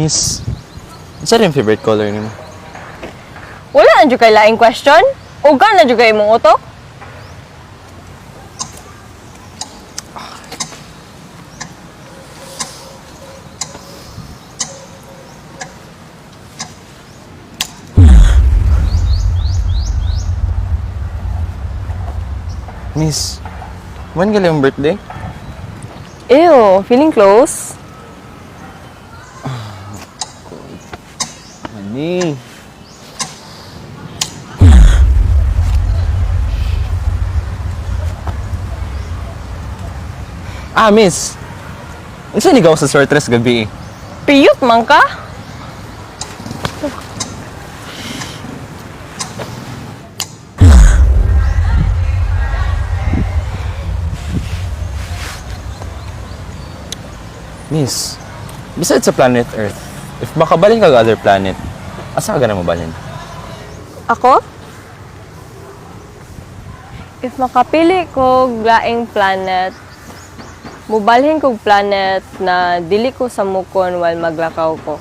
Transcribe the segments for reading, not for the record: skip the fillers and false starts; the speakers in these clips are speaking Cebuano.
Miss, unsa rin favorite color nimo? Wala na jud kay laing question? Uga na jud kay imong utok? Miss, when gali yung birthday? Ew, feeling close? Honey. Ah, miss. Unsa ni gaw sa sortress gabi eh? Piyot man ka? Miss, besides sa planet Earth, if makabalin ka other planet, asa ka na mabalin? Ako? If makapili ko laing planet, mubalhin kog planet na dili ko samukon while maglakaw ko.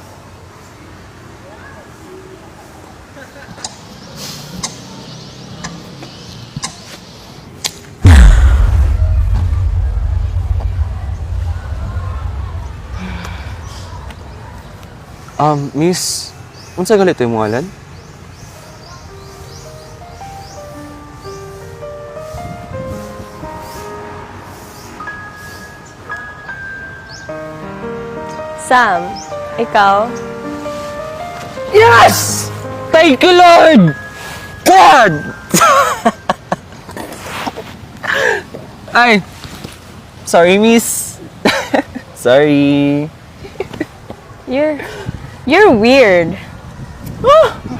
Miss, unsa galit yung ngalan? Sam, ikaw? Yes! Thank you, Lord! God! Ay, sorry, miss. Sorry. You're weird. Ah!